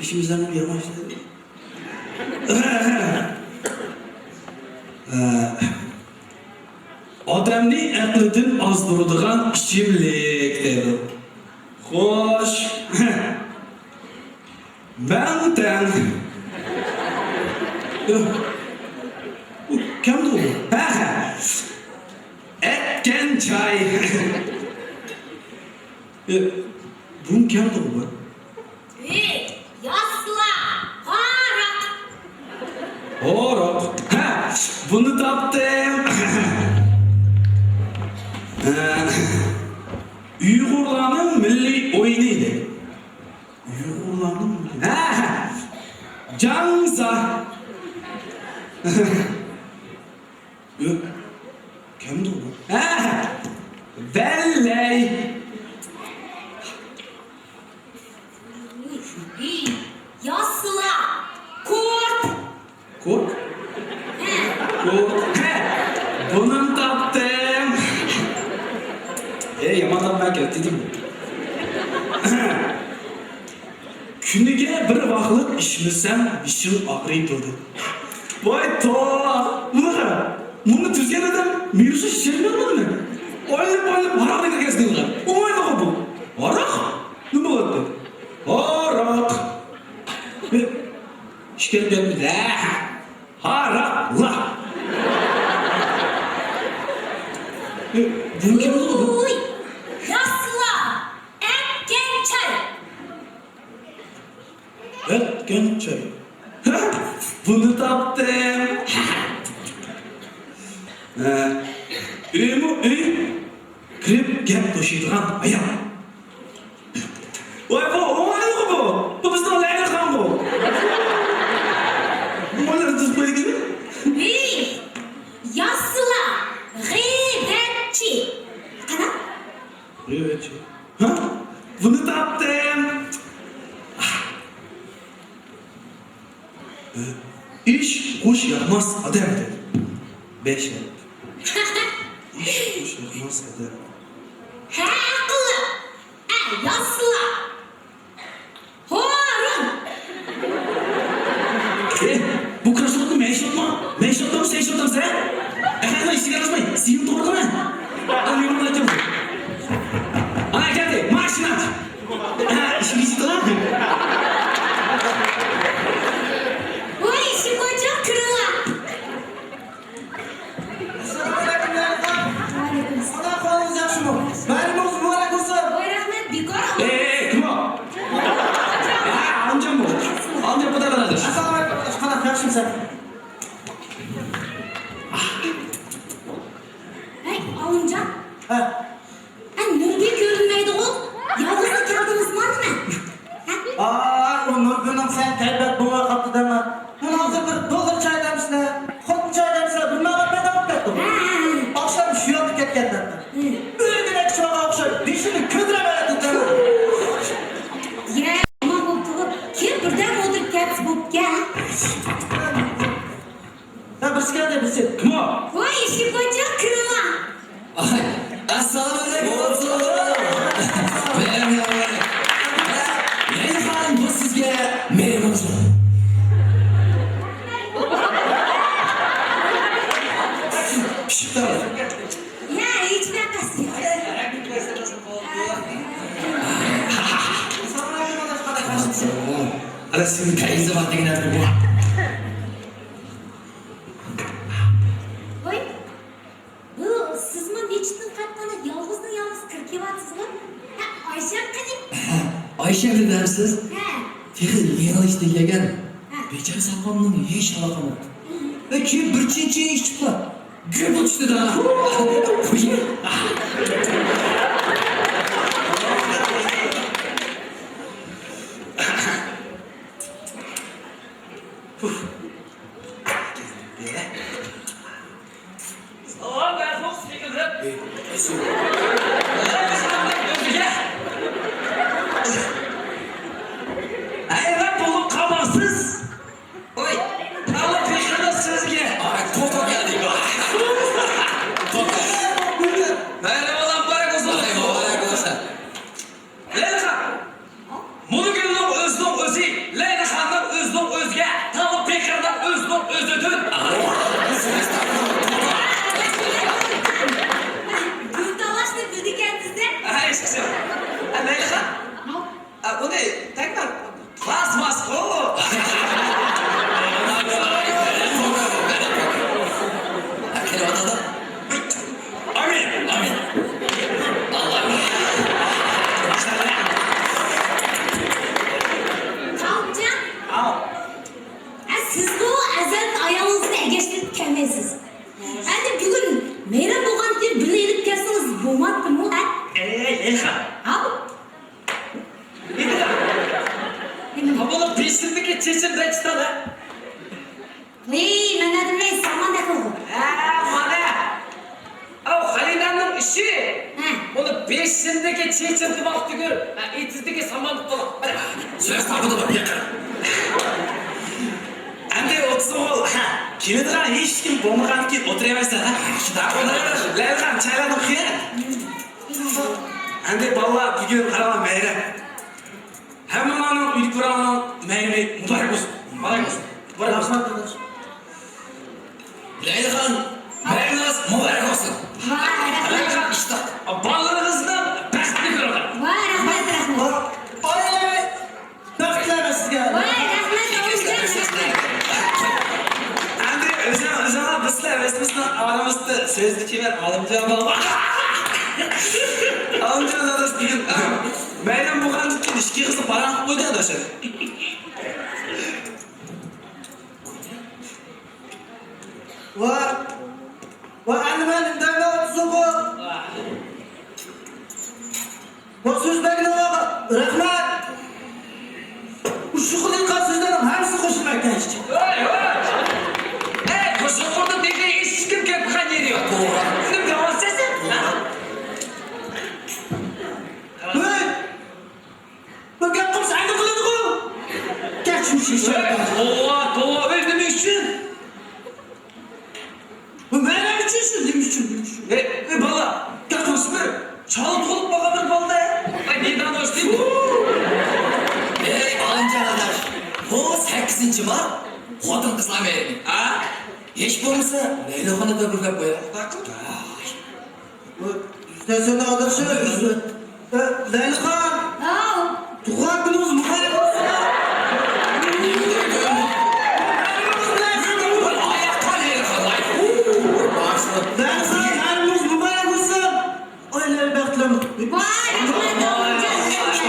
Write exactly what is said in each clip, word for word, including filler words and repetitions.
ئىچىمىزدىن يامان ئىشلەردى. ئادەمنى ئەقلىدىن ئازدۇرىدىغان ئىچىملىك دەيدۇ. خوش. مەڭتەڭ. كەمدۇ بۇ؟ ھە، ھە. ئەتكەن چاي. بۇ كەمدۇ بۇ؟ ئېي، ياسلار، ھاراق! ھاراق. ھە، بۇنى تاپتىم. ئۇيغۇرلارنىڭ مىللىي ئويۇنى ئىدى. ئۇيغۇرلارنىڭ مىللىي، ھە، جاڭزا. ياق، كەمدۇ بۇ؟ ھە، ۋەللەي. ياسلار، كورت. كورت؟ ھە. كورت. ھە، بۇنىمۇ تاپتىم. ئەي، يامان تاپماي كەلدىم. كۈنىگە بىر ۋاقلىق ئىچمىسەم، بېشىم ئاغرىيدۇ دېدى. ۋاي توۋا! بۇنى قارا، مۇنى تۈزگەن ئادەم مېۋە سۇ ئىچەلمەيدۇ نېمە؟ ئايلىنىپ ئايلىنىپ ھاراقنى كەسكەن قىلغان. ئوڭايدىغۇ بۇ. ھاراق؟ نېمە بولاتتى؟ ھاراق. ئىچكەن گەپمىدى. ھاراقلا. بۇ كىم بۇ؟ ۋوي! ياسلار! ئەتكەن چاي! ئەتكەن چاي. بۇنى تاپتىم. ھە. ئۆيمۇ ئۆي، كىرىپ گەپ توشۇيدىغان ئايال. ۋاي، بۇ ئوڭايلىقى بۇ. بۇ بىزنىڭ لەيلىخان بۇ. بۇ مانا ئىزدىز قويدىكىنى. ۋىي، ياسلار، غەيۋەتچى. قانا؟ غەيۋەتچى. ھە؟ بۇنى تاپتىم. ئىش غۇش ياقماس ئادەم دېدى. بەش ئىش غۇش ياقماس ئادەم. ھە، ئەقىللىق. ھە، ياسلار. ھورۇن! ئى، بۇ كروسوۋكىنى مەن ئىشلەتمە، مەن ئىشلەتمەممۇ سەن ئىشلەتمەمسەن؟ ئەخەقنىڭ ئىشىگە ئارىلاشماي، سىيىم توغرا قىلما. ئانا يولۇڭنى ئاچامسەن. ئانا كەلدى، ماشىنا. ھە، ئىشىك ئېچىلدىغان. ۋاي، ئىشىك ئوچۇق، كىرىڭلار. ئەسسالامۇ ئەلەيكۇم، يا ئاكا. ۋەئەلەيكۇم ئەسسالام. قانداق ئەھۋالىڭىز، ياخشىمۇ؟ بايرىمىڭىز مۇبارەك بولسۇن. ۋاي، رەھمەت، بىكار. ئەي، ئەي، كىم ئۇ؟ ھە، ئالىمجان بۇ. ئالىمجان، بۇ تەرەپكە قاراش. ئەسسالامۇ ئەلەيكۇم، قانداق، ياخشىمۇسەن؟ ھەي، ئالىمجان. ھە. ھە، نۇرگۈل كۆرۈنمەيدىغۇ؟ يالغۇزلا كەلدىڭىزما نېمە؟ ھە؟ ئاي، ئۇ نۇرگۈلنىڭ سەن كەيپىيات بولماي قاپتۇ دەڭە. مانا ھازىر بىر دوللار چاي دەمسىلە، خوتۇن چاي دەمسىلە، بىر ماڭا پەيدا بولۇپ كەتتى. ھە. ئاخشام شۇ ياققا كەتكەندە. ھە. ئۆلگۈدەك ئىچىۋالغان ئوخشايدۇ، بېشىنى كۆتۈرەلمەيدۇ دەڭە. يە، ئامان بوپتۇغۇ، كىم بىردەم ئولتۇرۇپ كەتسە بوپتىكەن. ھە، بىرسى كەلدى، بىرسى. كىم ئۇ؟ ۋاي، ئىشىك ئوچۇق، كىرىڭلار. ئەسسالامۇ ئەلەيكۇم. مەرھەبا. لەيلى خانىم، بۇ سىزگە مېھرىمىز. پىشىپ تۇرۇڭ. يا، ھېچ بىر قەست يوق. ئەنە سىزنىڭ پەيزى بار دېگەن ئەمدى بۇ. ۋاي، بۇ سىزمۇ مەسچىتتىن قايتقاندا يالغۇزدىن يالغۇز كىرىپ كېلىۋاتىسىزغۇ؟ ھە، ئايشەم قېنى؟ ئايشەمنى دەمسىز؟ ھە. تېخى يىغىلىشتىن كەلگەن. ھە. بىچارە ساقالنىڭ ھېچ ئالاقىمۇ يوق. ھە. كېيىن بىر چېچى ئىچىپلا گۈپ ئۇچتى دا. ساۋاب بەرسۇن سېكىلدىپ. ھەيران بولۇپ قالماڭ سىز. ۋاي، تالا پېقىرنىڭ سۆزىگە. ئاي، توختا كەلدى. توختا. مەرھەبا، مۇبارەك بولسۇن. مۇبارەك بولسۇن. لەيلى خان، مۇنۇ گۈلنىڭ ئۆزىنىڭ ئۆزى لەيلى. ھە، بۇنى بېشىمدىكى چېچىم دەپ چىقتىلا. ۋەي، مانا دېمەي، سامان دەپ قويغۇ. ھە، مانا. ئاۋ، خېرىدارنىڭ ئىشى. ھە. ئۇنى بېشىمدىكى چېچىم دېمەك تۈگۈل، ھە، ئېتىزدىكى سامان دەپ قويغۇ. سۆز تاپىدۇ، پېقىر. ئەمدى ئوتتۇز ئوغۇل، ھە، كېلىدىغان ھېچكىم بولمىغاندىكىن ئولتۇرۇۋەرسەن، ھە؟ ياخشى، داۋا. لەيلىخان، چايلاردىن قۇيۇڭ. ئەمدى بالىلار، بۈگۈن قارىغان مەيرەم. ھەممىڭلارنىڭ ئۆيدىكى پۇراڭنىڭ مەيرىمى مۇبارەك بولسۇن. مۇبارەك بولسۇن. مۇبارەك بولسۇن. رەھمەت، داداش. لەيلىخان، مەيرىمىڭىز مۇبارەك بولسۇن. ۋاي، رەھمەت. لەيلىخان، ئىشتاق. بالىلىرىڭىزنى بەختلىك كۆرۈڭلار. ۋاي، رەھمەت، رەھمەت. ئائىلىۋى بەختلەر سىزگە. ۋاي، رەھمەت، ئوغۇلجان، رەھمەت. ئەمدى ئۆزۈڭ، ئۆزۈڭلار بىلىسىلەر، ئۆزىمىزنىڭ ئارىمىزدا سۆزلىشىۋەر، ئالىمجان بالا. ئالىمجان داداش بۈگۈن مەيرەم بولغاندىن كېيىن ئىككى قىزنى پاراڭ قىلىپ قويدى، داداش. ۋاي، ۋاي، ئەنە مەن ئىندەمدە ئوتتۇز ئوغۇل. ۋاي، سۆزلەرگە رەھمەت. ئۇششۇق قىلىۋاتقان سۆزلەرنىڭ ھەممىسىنى قوشۇلمايدىكەن ھېچ. ۋاي، ۋاي. ئەي، قوشۇق قىلدى دېگەن ھېچكىم گەپ قىلغان يېرى يوق. توغرا. نېمە دەۋاتىسەن سەن؟ ھە؟ توغرا. ھەي! بۇ گەپ قىلسا ئەنە قىلىدىغۇ. گەپ شۇ ئىش. توۋا، توۋا، ئۆي نېمە ئۈچۈن؟ بۇ مەيرەم ئۈچۈن شۇ، نېمە ئۈچۈن، نېمە ئۈچۈن؟ ئەي، ئەي، بالا، گەپ قىلسا بىر چالا تولۇپ قالغان بىر بالىدا. ئەي، نېدان ئوشتى؟ ئەي، ئالىمجان ئاداش، بۇ سەككىزىنچى مارت خوتۇن قىزلار مەيرىمى. ھە؟ ھېچ بولمىسا، لەيلىخاننى تەبرىكلەپ قويايلى. ماقۇل. ئۇستازلارنى ئاداقشىمەن. لەيلىخان! ھاۋ! تۇغۇلغان كۈنىڭىز مۇبارەك بولسۇن! لەيلىخان، بەيرىمىڭىز مۇبارەك بولسۇن! ئائىلىلەر بەختلىك. ۋاي، رەھمەت، ئوغۇلجان، رەھمەت.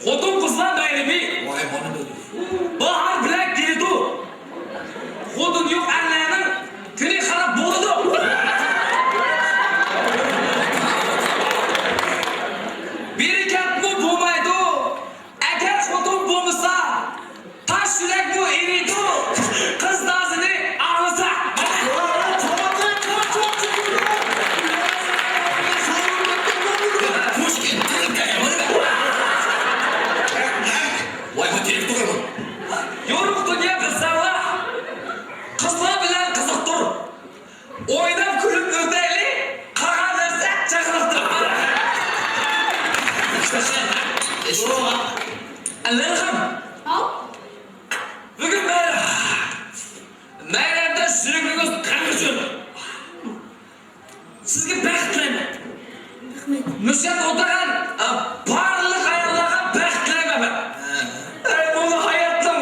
خوتۇن قىزلار بايرىمى. ۋاي، مانا بىر. باھار بىلەن كېلىدۇ. خوتۇن يوق ئەرلەرنىڭ كۈنى خاراب بولىدۇ. بېرىكەتمۇ بولمايدۇ. ئەگەر خوتۇن بولمىسا، تاش يۈرەكمۇ ئېرىيدۇ. قىز نازىنى ئاڭلىسا. پۇشكىن، تىلىم كەلگەن، مانا بەر. ۋاي، بۇ تېلېفون تۇرۇڭ. يورۇق دۇنيا بىر ساڭلا، قىزلار بىلەن قىزىقتۇر. ئويناپ كۈلۈپ ئۆتەيلى، قالغان نەرسە چاقىلىقتۇر. ئەللەرخان. ھاۋ؟ بۈگۈن مەيرەم. مەيرەمدە يۈرىكىڭىز قەنگە چۆكۈپ. سىزگە بەخت تىلەيمەن. رەھمەت. مۇشۇ يەردە ئولتۇرغان، ئە، بارلىق ئاياللارغا بەخت تىلەيمەن مەن. ئەي، بۇ ھاياتنىڭ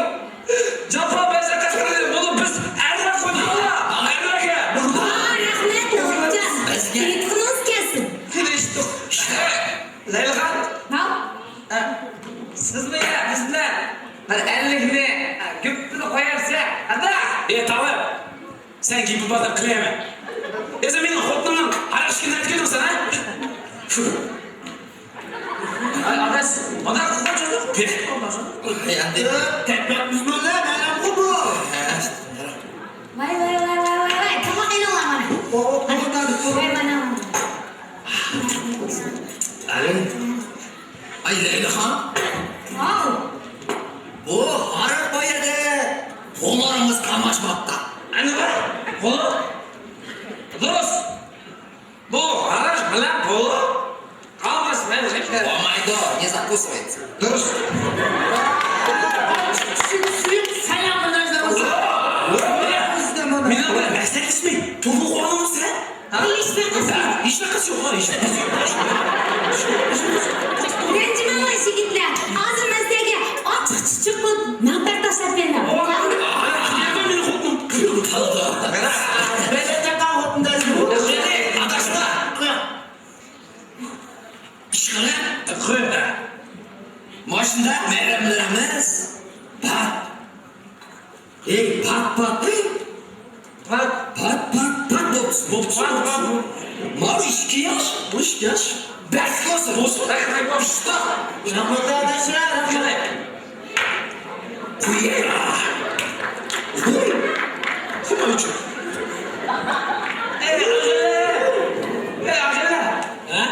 جاپا مەشەققەتلىرىنى بۇنى بىز ئەرلەر قويدۇق، ئەرلەرگە. ۋاي، رەھمەت، ئوغۇلجان. ئېيتقىنىڭىز كەلسۇن. كېلىشتۇق. لەيلىخان. ھاۋ؟ ئە، سىزمۇ يا بىز بىلەن بىر ئەللىكنى، ئە، گۈپپىدە قويارسىز، ئادا؟ ئى، تالىپ. سەن گېپى بار دەپ قىلىمەن. ئۆزۈڭ مېنىڭ خوتۇنۇمنىڭ ھاراق ئىچكىنىنى ئەتكۈدۈڭ سەن، ھە؟ ئاي، ئاداش، مانا قىلغان چوقۇم. ھەي، ئەمدى. تەبىئەت مېھمانلار، مەيرەمغۇ بۇ. ھە. ۋاي، ۋاي، ۋاي، ۋاي، ۋاي، ۋاي، تاماق ئېلىڭلار مانا. ئو، ئو، تاماق ئېلىڭلار. ۋاي، مانا، مانا. ئەلىم. ئاي، لەيلىخان. ھاۋ. بۇ ھاراق بايىدى. قوللىرىڭىز قاماشماپتا. ئەنە بار، قولۇم. دۇرۇس. بۇ ھاراق بىلەن قولۇم قاماشمايدۇ. بولمايدۇ، не закусывается. دۇرۇس. سۈيۈك، سۈيۈك سالام بىلەن. مېنىڭ بىلەن مەقسەتلەشمەي، تۇرغۇن قوغۇنىڭىز سىلەر. ھېچ نەرسە. ھېچ نەرسە يوق، ھېچ نەرسە يوق. رەنجىمەڭلار يىگىتلەر، ھازىر مەن سىلەرگە ئاچچىق چىچىق قىلىپ نان تەرتاشلاپ بېرىمەن. ياش. بەس بولسۇن. بولسۇن. رەھمەت. ئۇستا. رەھمەت، ئاداشلار، رەھمەت. قوياي. ھۇي. كىم ئۇچۇر؟ ئەي، ئاغىلار. ئەي، ئاغىلار. ھە؟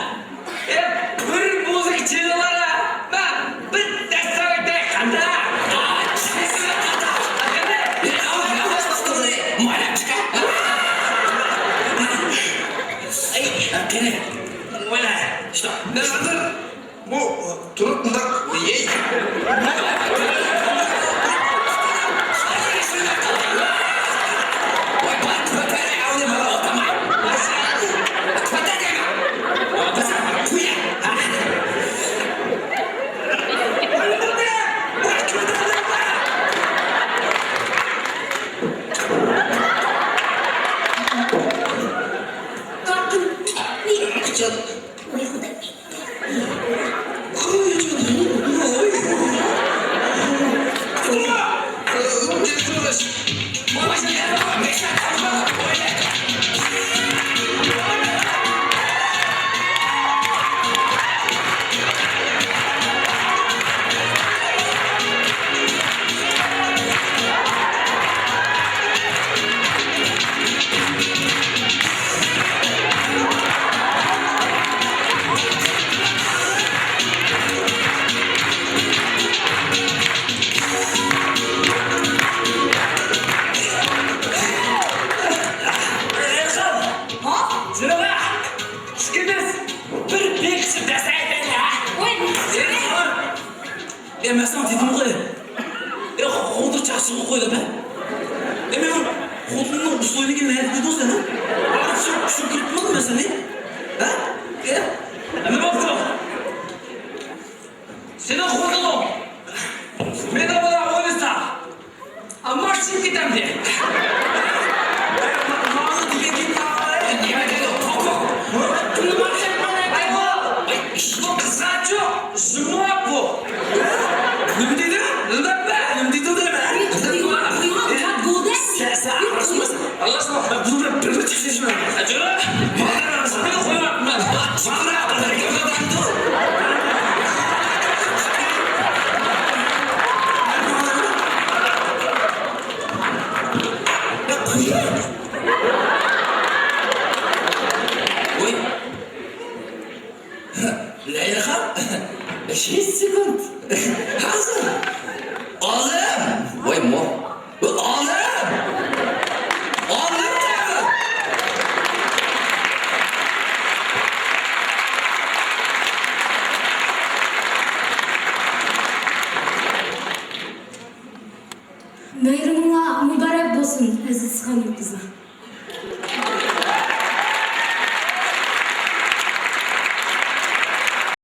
ئەي، بىر مۇزىكا چېلىڭلار، ھە؟ مەن بىر دەستەم ئېيتاي، قانداق؟ ئەي، قېنى. ئوينا. شۇنداق. مەن ھازىر بۇ تۇرۇپ مۇنداق يەي. ئەي، مەن ساڭا دېدىمغۇ، ئەي، خوتۇن چاقچىقىغا قوي دەپ، ھە؟ ئەي، مەن خوتۇننىڭ ئۇسسۇلىنى نەدە دېدىڭ سەن، ھە؟ چۈشۈرۈپ كىرىپتىمەن مەن سېنى، ھە؟ ئەي، نېمە بوپتۇ؟ سېنىڭ خوتۇنۇڭ مېنىڭ بىلەن ئوينىسا، ئەمما چىقىپ كېتەمدى. ماڭا دېگەن گېپىڭ نېمە دەيدۇ؟ قوقۇق. بۇ قىزغانچۇ، جۇمۇ بۇ. نېمە دېدى؟ نېمە دېدى دەيمەن؟ سەن، سەن ئارىلاشما. ئارىلاشما. بۇنى بىر، بىر چىقىشىمەن. ۋاي. لەيلىخان، بەش سېكۇنت. ھازىر. ئالىم. ۋاي، مو. ئالىم! ئالىم! بايرىمىڭلار مۇبارەك بولسۇن، ئەزىز خانىم قىزلار.